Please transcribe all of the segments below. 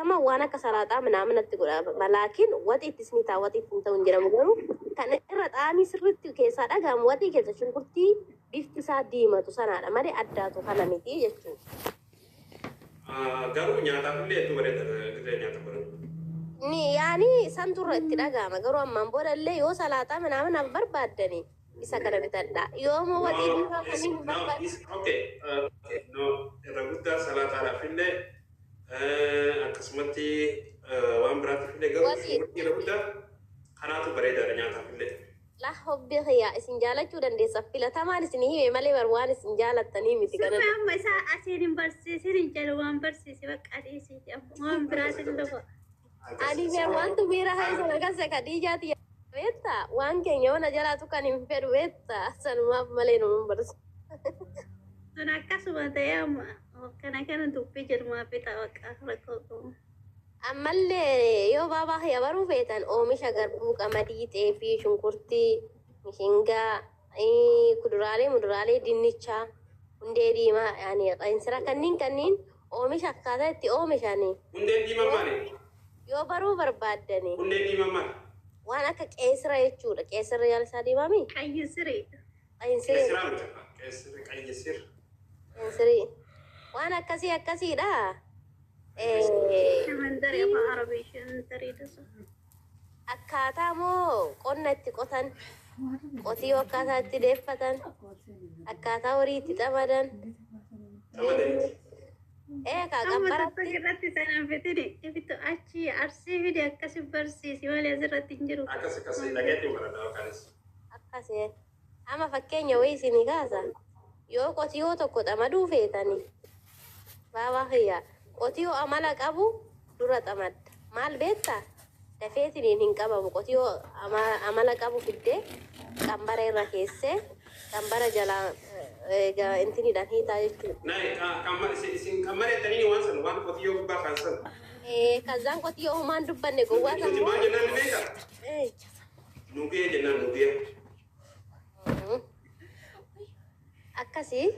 Filatama waan akka salaaxaa minaaminatti godha. Laakiin waxi ittis ni ta'a, waxi ittiin ta'u hin jedhamu, garuu kan irra xaamii sirriitti keessaa dhagahamu waxii keessa shunkurtii bifti isaa diimatu sanaadha malee addaatu kana miti jechuudha. Garuu nyaataaf illee hedduu bareeda gisee nyaata godhan. Ni yaani santu irra itti dhagahama, garuu ammaan booda illee yoo salaaxaa minaaminaaf barbaaddani isa kana bitadha. Yoo immoo waxii diimaa kanneen hin barbaaddan. Okay, no, irra guddaa salaataadhaaf illee akkasumatti waan biraatiif illee, garuu shunkurtii irra guddaa kanaatu bareedaadha nyaataaf illee. La hobbi kiyya isin jaalachuu dandeessa, filatamaan isin hime malee bar waan isin jaalattanii miti kana. Sirna amma isaa asiin hin barsiisin hin jedhu, waan barsiise bakka dhiisiiti, amma waan biraatiin dhufa. Ani bar wantu miira keessa na kase Khadiijaati beektaa, waan keenya mana jalaatu kan hin fedhu beektaa, sanumaaf malee nu hin barsiisu. Sun akkasuma ta'ee amma kana kana dubbii jedhumaa fixa, bakka rakkoo qabu. Ammallee yoo baabaa kiyya baruu feetan, oomisha garbuu, qamadii, xeefii, shunkurtii, mishingaa, kuduraalee, muduraalee, dinnichaa, hundee diimaa, yaani qinsira kanneen kanneen oomisha akkaataa itti oomishanii Hundeen diimaa maali? yoo baruu barbaaddani. Hundeen diimaa maali? Waan akka qeesira jechuudha. Qeesirri yaala isaa diimaami? Qayyi siree. Qinsiri. Qeesiraa miti. Qeesira qayyisir. Qinsiri. Waan akkasii akkasiidha. Shamandaree afaan Arabii shamandaree tasa. Akkaataa moo qonna itti qotan, qotiyoo akkaataa itti deeffatan, akkaataa horii itti xamadan. Xamadaniiti. Ee kaa Amma tokko qambaratti irratti sana fitini ifittu achi Arsii fide akkasi barsiisi malee asirratti hin jiru. Akkas akkasii dhageetti baradhaa kanis. Akkasii. Amma fakkeenya wayii isinii kaasa. Yoo qotiyoo tokko xamaduu feetani, baabaa kiyya, qotiyoo amala qabu dura xamadda. Maal beektaa? Dafeetiniin hin qabamu. Qotiyoo amala qabu fiddee qambara irra keessee qambara jalaa intiniidhaan hiitaa jechuudha. Nayi isin qammareettanii waan san waan qotiyyoo gubbaa kan san. Kazaan qotiyoo homaan dubbanne gowwaa Nuti san maal jennaan ni beektaa? Nugee jennaan, nugee. Akkasii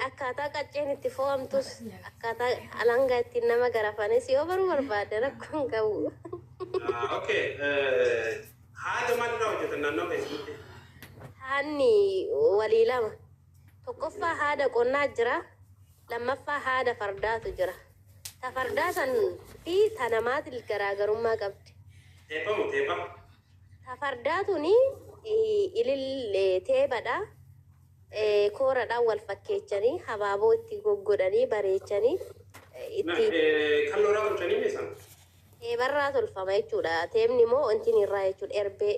akkaataa qacceen itti fo'amtus, akkaataa alangaa ittiin nama garafanis yoo baruu barbaade rakkoon qabu. Okay. Haada maalirraa hojjetan naannoo keessatti? Haanni walii lama. Tokkoffaa haada qonnaa jira. Lammaffaa haada fardaatu jira. Ta fardaa san fi ta namaatil garaagarummaa qabdi. Teepha moo teepha? Ta fardaa tuni ilillee teebadha. Kooradhaan wal fakkeechanii habaaboo itti goggodhanii bareechanii itti Kalloorraa tolchanii meeshaan? Teebarraa tolfama jechuudha. Teebni immoo intin irraa jechuudha. Erbee.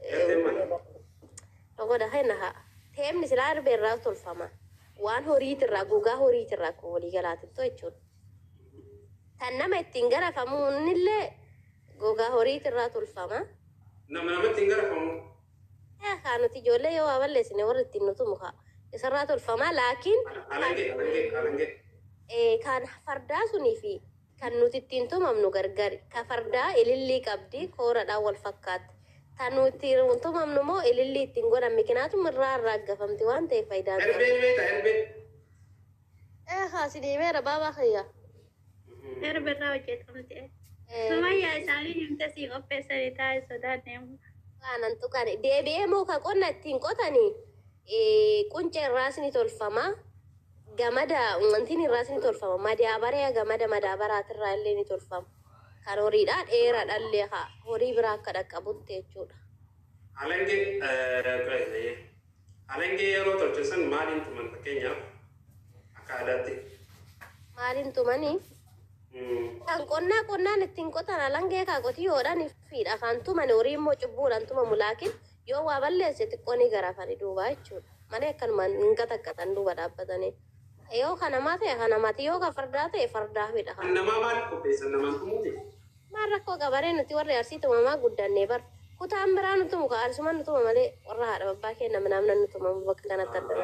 Erbeen maali? Goda kenna haa. Teebni silaa erbee irraa tolfama. Waan horiitirraa, gogaa horiitirraa akkuma walii galaatittu jechuudha. Kan nama ittiin garafamuun illee gogaa horiitirraa tolfama. Nama namatti hin garafamu. Kaa nuti ijoollee yoo waa balleessine warri ittiin nu tumu kaa. Isarraa tolfama, laakiin Alangee, alangee, alangee. Kan fardaa sunii fi kan nuti ittiin tumamnu gargari. Ka fardaa ilillii qabdi, kooradhaan wal fakkaatti. Kan nuti ittiin tumamnu immoo ilillii ittiin godhan mikinaatum irraa arraaggafamti waan ta'eef faayidaan qabu. Erbeen beektaa, erbeen? Haa si deemeera baabaa kiyya. Erbe irraa hojjetamte. Sumayyaa isaanii himte sii qopheessanii taa'e sodaanne amma. Waanan tuqane deebi'ee moo ka qonna ittiin qotanii quncee irraas ni tolfama. Gamada wantiin irraas ni tolfama. Madaabaraa gamada madaabaraatirraa illee ni tolfama. Kan horiidhaa dheeraadha haa horii biraa akka dhaqqabutti jechuudha. Alangee, alangee yeroo tolchan san maaliin tuman, fakkeenyaaf akka aadaatti? Maaliin tumanii? Kan qonnaa qonnaan ittiin qotan alangee kaa qotiyyoodhaan fiidha. Kan tuman horii immoo cubbuudhaan tumamu, laakiin yoo waa balleesse xiqqoo ni garafani duuba jechuudha. Malee akkanumaan hin qataqqatan duuba dhaabbatanii. Yoo kan namaa ta'e kan namaati, yoo kan fardaa ta'e fardaafidha. Kan namaa maaliif qopheessan, namaan tumuuti? Maal rakkoo qabaree, nuti warri Arsii tumamaa guddannee bar. Kutaan biraa nu tumu ka Arsuma nu tuma malee warra haadha babbaa kenna minaamna nu tumamu bakka kanatti adda.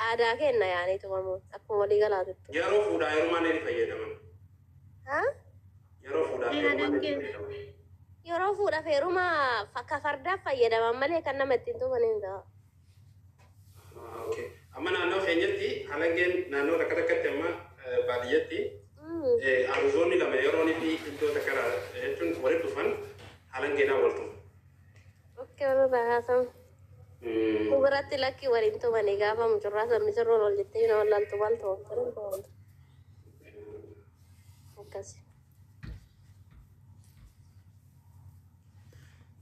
Aadaa kenna yaanii tumamuun akkuma walii galaatuttu. Yeroo fuudhaa heerumaa ni fayyadaman. Haa? Yeroo fuudhaa heerumaa ni fayyadaman. Yeroo fuudhaaf heerumaa ka fardaaf fayyadaman malee kan nama ittiin tuman hin ta'a. Okay. Amma naannoo keenyatti alangeen naannoo takka takkatti amma Kiyyatti aruuzoonni lama yeroon fi iddoo takka jechuun walitti dhufan halangeenaa wal tumu. Okkee, walirraa haasamu. Biratti lakki waliin tumanii gaafa mucurraa san misirroon ol jettee nama laaltu maal ta'u akkas.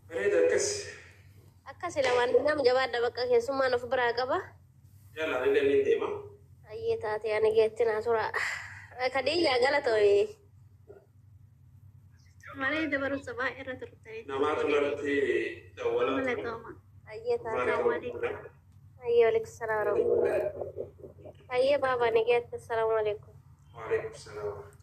Bareeda akkas. Akkasi lamaan nama jabaadha, bakka keessummaan of biraa qaba. Yalla, illee ni deema. Ayyee, taate ani geetti naa tura. Kadiyyaa, galatoomi. Malee barumsa baay'ee irra turtanii. Namaatu narratti dawwalaa ture. Galatooma. Ayyee, taate. Ayyee, waalaikum salaam warahmatullahi. Ayyee baaba, ni geetti. Assalaamu alaikum. Waalaikum salaam.